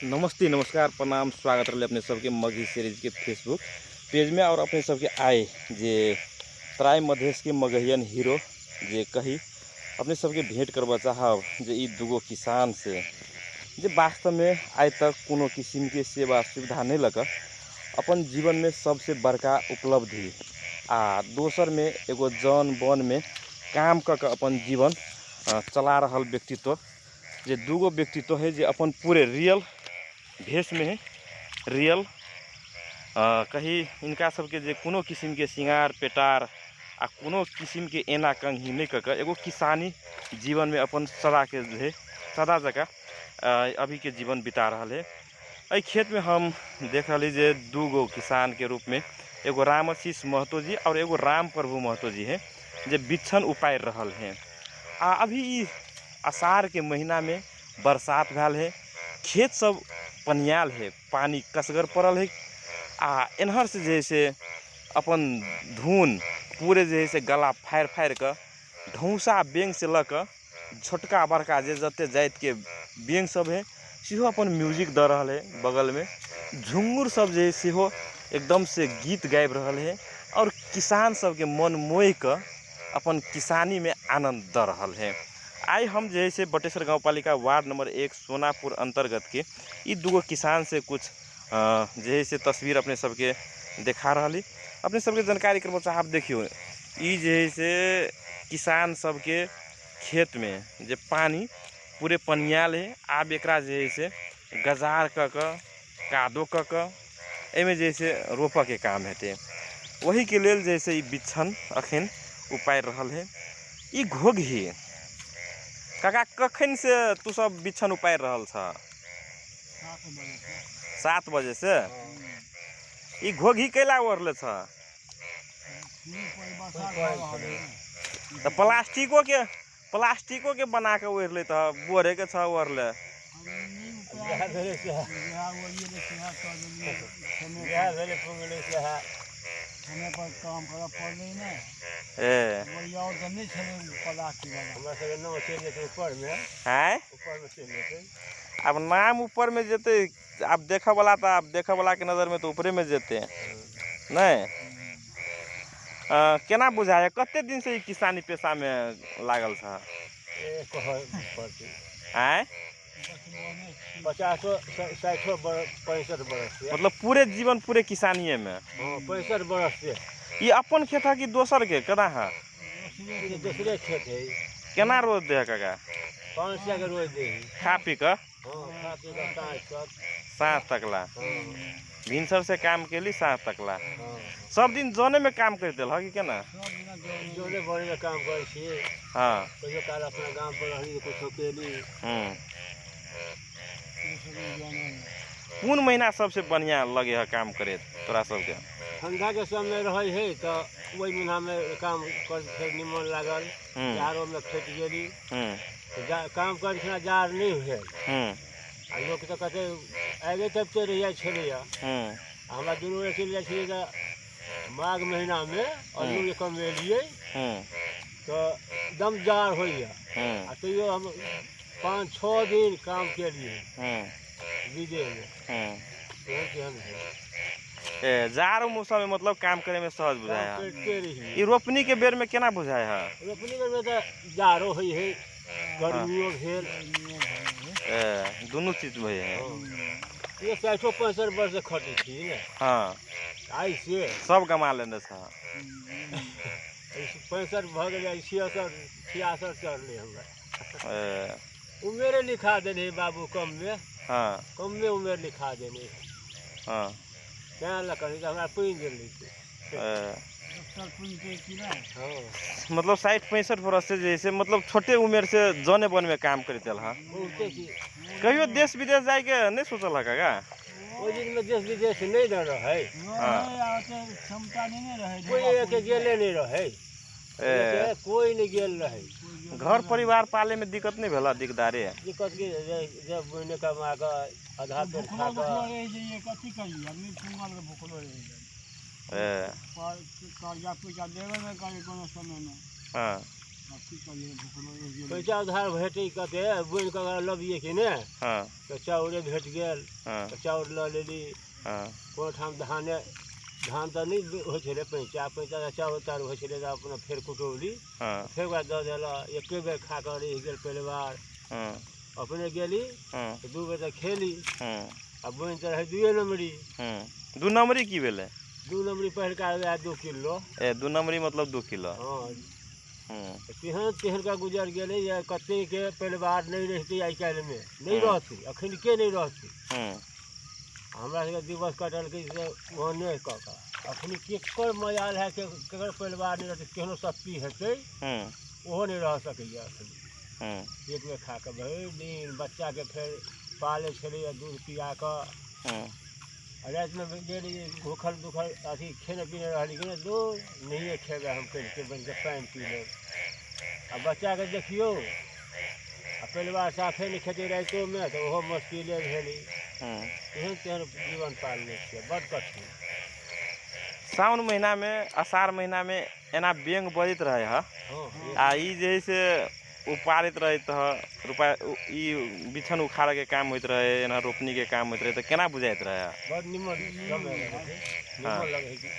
नमस्ते, नमस्कार, प्रणाम, स्वागत रहलै अपने सबके मगही सीरीज के फेसबुक पेज में। और अपने सबके आए जे तराई मधेश के मगहियन हीरो जे कही अपने सबके भेंट करबा चाहब जे ई दूगो किसान से जे वास्तव में आइ तक कोनो किस्म के सेवा सुविधा नहीं लग अपन जीवन में सबसे बड़का उपलब्धि आ दोसर में एगो जन बन में काम क के अपन जीवन चला रहल व्यक्तित्व जे दूगो व्यक्तित्व है जे अपन पूरे रियल भेष में है, रियल कही इनका सबके जे कोनो किस्म के श्रृंगार पेटार आ कोनो किस्म के एना कंघी नहीं क के एगो किसानी जीवन में अपन सदा के जे सदा जगह अभी के जीवन बिता रहल है। एहि खेत में हम देख रहली जे दूगो किसान के रूप में एगो रामआशीष महतो जी और एगो राम प्रभु महतो जी हैं जे बिच्छन उपारि रहल हैं। आ अभी ई आषाढ़ के महीना में बरसात भेल है, खेत सब पनियाल है, पानी कसगर पड़ल है आ एन्हर से जे से अपन धुन पूरे जे से गला फाड़ि फाड़ि कऽ ढौसा बेंग से लऽ कऽ छोटका बड़का जे जते जाति के बेंग सब है सेहो अपन म्यूजिक दऽ रहल है। बगल में झुंगुर सब जे है सेहो एकदम से गीत गाबि रहल है और किसान सबके मन मोहि कऽ अपन किसानी में आनंद दऽ रहल है। आइ हम जे है से बटेश्वर गाँवपालिका वार्ड नंबर 1 सोनापुर अंतर्गत के ई दूगो किसान से कुछ जे है से तस्वीर अपने सबके देखा रहली। अपने सबके जानकारी करबो चाहब। देखियो ई जे है से किसान सबके खेत में जे पानी पूरे पनियाल है, आब एकरा जे है से गजार क के कादो क के एहिमे जे है से रोपऽ के काम हेतै। वही के लेल जे है से ई बिच्छन अखन उपारि रहल है। ई घोघी काका कखन से तू सब बिच्छन उपारि रहल छ? 7 बजे से। ई घोघी कैला ओढ़ले छ? तऽ प्लास्टिको के बना के ओढ़ि लेत ह, बोरे के छ ओढ़ले। काम करऽ पड़लै ने। ए और तऽ नहि छलै प्लास्टिक वाला। हमरा सबके नाम चलि जेतै ऊपरमे। आँय? ऊपरमे चलि जेतै। आब नाम ऊपरमे जेतै, आब देखऽ वाला तऽ आब देखऽ वाला के नजरमे तऽ ऊपरेमे जेतै नहि। केना बुझाइए कते दिन से ई किसानी पेशामे लागल छ? आँय? 50 60 65 बरस से। मतलब पूरे जीवन पूरे किसानिए में? हाँ, 65 बरस से। ई अपन खेत है कि दोसर के? केना है? दूसरे खेत है। केना रोज दे है काका? 500 के रोज दे है। खा पी कऽ? हाँ, खा पी कऽ साँझ तक। साँझ तक ला। हाँ। भिनसर से काम केली साँझ तक ला। हाँ। सब दिन जने में काम करते हल कि केना? जने बने में काम करै छियै। हाँ। कहियो काल अपना गाम पर रहली तऽ कुछो केली। कोन महीना सबसे बढ़िया लगे है काम करे तोरा सबके? ठंडा के समय रहे है तऽ ओहि महीना में काम कर फेर निमन लागल। जाड़ो में खटि गेली। काम करै छलै जाड़ नहि भेल। आ लोक तऽ कहतै आगे तपिते रहि जाइ छलैए। हमरा दुनू गोटे चलि जाइ छलियै तऽ माघ महीनामे अल्लू जे कमेलियै तऽ एकदम जाड़ होइए। आ तैयो हम 5-6 दिन काम केलियै विदेहमे। तेहन तेहन भेल। ए जाड़ो मौसम में मतलब काम करे में सहज बुझाय है। करिते रहियै। ई रोपनी के बेर में केना बुझाय है? रोपनी के बेर में तऽ जाड़ो होइ है, गर्मियो भेल। ए दुनू चीज होइ है। ये 60-65 वर्ष से खटै छी ने। हाँ। आइ से सब गमा लेने छ। 65 भऽ गेलै, 66 चढ़लै हमरा। ए उमेरे लिखा देने है बाबू कम में। हाँ। कम में उमेर लिखा देने है। हाँ। तेँ लऽ कऽ तऽ हमरा पुनि गेल रहितै। हाँ। मतलब 60-65 बरस से जैसे मतलब छोटे उमेर से जने बन में काम करते हल। बहुते की। कहियो देश विदेश जाइके नहीं सोचल काका? ओहि दिनमे देश विदेश नहीं न रहै। क्षमता नहीं रहै। कोई एके गेले नहीं रहै। कोई नहीं गेल रहै। घर परिवार पाले में दिक्कत नहीं भेला? दिकदारी दिक्कत की जब महीने कमा कऽ आधा पेट खा कऽ रहि जइयै कथी करियै? आदमी पुंगल के भुखलो रहि जाइ। ए कर्जा पैसा देबे नहि करै कोनो समयमे। हाँ। आब की करियै, भुखलो रहि गेलियै। पैसा उधार भेटै कते बुनि कऽ लबियै कि ने, हँ। तऽ चाउरे भेट गेल, हँ। तऽ चाउर लऽ लेली। हँ। कोनो ठाम धाने धान तऽ नहि होइ छलै, पैंचा पैंचा तऽ चाउर ताउर होइ छलै, तऽ अपना फेर कुटौली, हँ। फेर ओकरा दऽ देलक। एके बेर खा कऽ रहि गेल परिवार। हँ। अपने गेली हँ। तऽ 2 बेर तऽ खेली। हँ। आ बुनि तऽ रहै 2 नम्बरी। हँ, 2 नम्बरी की भेलै? 2 नम्बरी पहिलका वएह 2 किलो। ए 2 नम्बरी मतलब 2 किलो। हँ। हूँ। तेहन तेहन का गुजर गेलै जे कतेकके परिवार नहि रहितै आइ काल्हिमे, नहि रहतै, एखनके नहि रहतै। हूँ। हमरा सबके दिवस कटलकै से ओहने कऽ कऽ। अखन केकर मजाल है, केकर परिवार नहि रहतै, केहनो शक्ति हेतै हूँ। ओहो नहि रह सकैए अखन। हूँ। एक बेर खा कऽ भरि दिन बच्चाके फेर पालै छलैए दूध पिया कऽ। हूँ। आ रातिमे गेली भूखल दुखल अथी खेने पीने रहली कि नहि, दूध नहिए खेबै हम, कहिके बनि कऽ पानि पी लेब। आ बच्चाके देखियौ, आ परिवार साफे नहि खेतै रातिओमे तऽ ओहो मुश्किले भेलै। हूँ। तेहन तेहन जीवन पालने छियै, बड कठिन। साउन महीनामे अषाढ़ महीनामे एना बेंग बजैत रहै हँ। हँ। आ ई जे है से उपाड़ैत रहैत हँ, रुपा ई बिछन उखाड़ैके काम होइत रहै, एना रोपनीके काम होइत रहै, तऽ केना बुझाइत रहै? बड निमन समय लगै है, निमन लगै है कि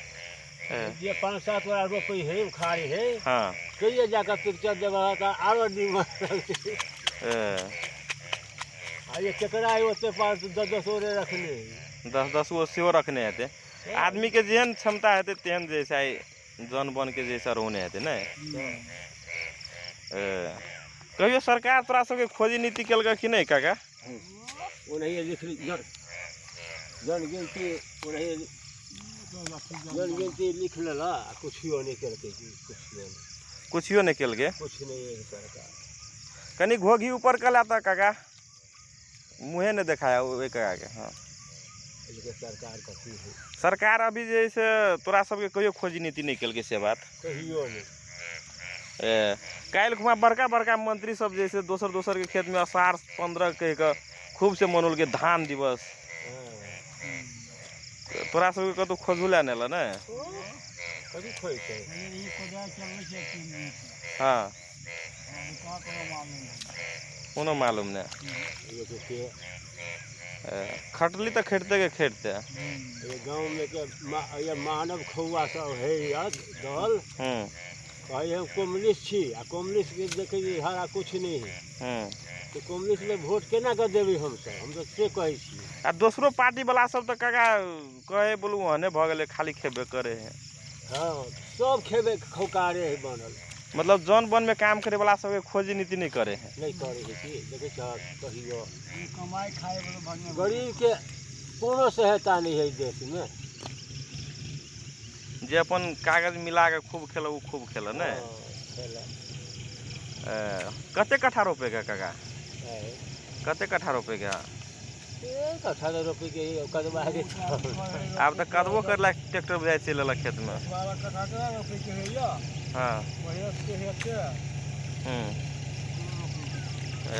ए, जे 5-7 गोरा रोपै है उखाड़ै है, हँ। कहिये जाकऽ पिक्चर देबह तऽ आरो निमन लगतै। ए, आ ये केकरा है ओते पास 10-10 गोरे रखने है। 10-10 गो सेहो रखने हेतै। आदमीके जेहन क्षमता हेतै तेहन जे छै जन बन के जैसा रोने हेतै ने। ए, कहियो सरकार तोरा सबके खोजी नीति केलकै कि नहि काका? ओनाहिये लिखली जन जनगिनती, ओनाहिये जनगिनती लिख लेलक आ कुछियो नहि केलकै कि कुछियो नहि। कुछियो नहि केलकै? कुछ नहि है सरकार। कनि घोघी ऊपर कला तऽ काका, मुँहे नहि देखाया ओहि काकाके। हँ। एहिके सरकार कथी है? सरकार अभी जे है से तोरा सबके कहियो खोजी नीति नहि केलकै से बात? कहियो नहि। ए, काल्हि खुमा बड़का बड़का मंत्री सब जे से दोसर दोसर के खेत में अषाढ़ 15 कहि कऽ खूब से मनौलकै धान दिवस। हँ। तोरा सबके कतहु खोजू लए नहि ने? कथी खोजतै? ई कोदारि चलबै छै 3 दिनसँ। हँ। हँ, कहाँ कोनो मालूम नहि। कोनो मालूम नहि। एगो के ए, खटली तऽ खटते के खटते। ये गाँवमे के ये मानव खौआ सब है या दल। हूँ। कहै हम कम्युनिस्ट छी, आ कम्युनिस्टके देखै छी हरा कुछ नहि है। हूँ। तऽ कम्युनिस्टमे वोट केना कऽ देबै हमसब? हम तऽ से कहै छी। आ दोसरो पार्टी वाला सब तऽ काका कहे बोलू ओहने भऽ गेलै, खाली खेबे करे है। हँ, सब खेबे खौकारे है बनल। मतलब जन बन में काम करे वाला सबके खोजी नीति नहीं करे है। नहि करै है कि देखै छहक कहियो। ई कमाइ खाइ वाला बढ़िआँ। गरीबके कोनो सहायता नहि है देशमे। जे अपन कागज मिला के खूब खेलक ओ खूब खेलक ने। हँ, खेलक। ए, कते कट्ठा रोपेगा काका? है। कते कट्ठा रोपेगा? एक कट्ठा तऽ रोपैके कदबा के। आब तऽ कदबो करला ट्रैक्टर बुझाइ चलि एलक खेत में। 12 कट्ठा केना रोपैके होइए? हँ। वही हेतै। हूँ। ए,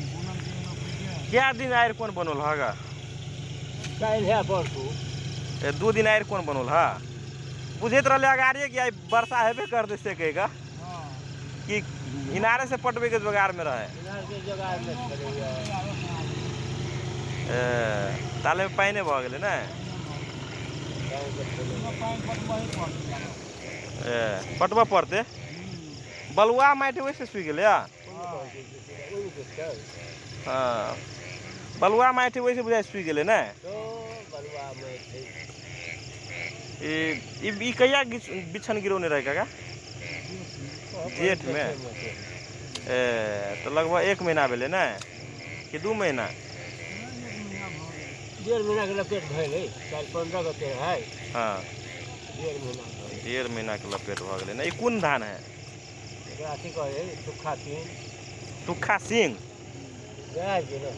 बुनल के रोपैके। क्या दिन आयर कोन बनल हगा? काल्हि है परसू। ए, 2 दिन आयर कोन बनल हा? बुझैत रहले अगाड़िए कि आइ वर्षा हेबे करतै से कहि कऽ। हँ। कि इनारे से पटबै के जोगाड़ में रहे? इनारके जोगाड़मे छलैए। ए, ताले में पानि भऽ गेलै ने? पानिके छलैए। पानि पटबही पड़तै। ए, पटबऽ पड़तै। बलुआ माटि ओहिसँ सुखि गेलै? ओहिमे के छै? हँ, बलुआ माटि ओहिसँ बुझाइ सुखि गेलै ने? तो बलुआमे छै। ई ई कहिया बिछन गिरौने रहै काका? जेठ में? ए, तऽ लगभग 1 महीना भेलै ने कि 2 महीना? 1.5 महीनाके लपेट भेलै, काल्हि 15 गते है। हँ। 1.5 महीना भेलै। 1.5 महीनाके लपेट भऽ गेलै ने। ई कोन धान है? एकरा अथी कहै है सुखा सिंह। सुखा सिंह? वएह छै ने,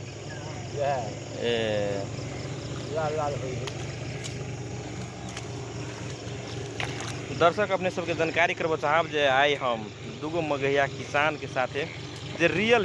वएह। ए, लाल लाल होइ है। दर्शक अपने सबके जानकारी करबऽ चाहब जे आइ हम 2 गो मगहिया किसान के साथे जे रियल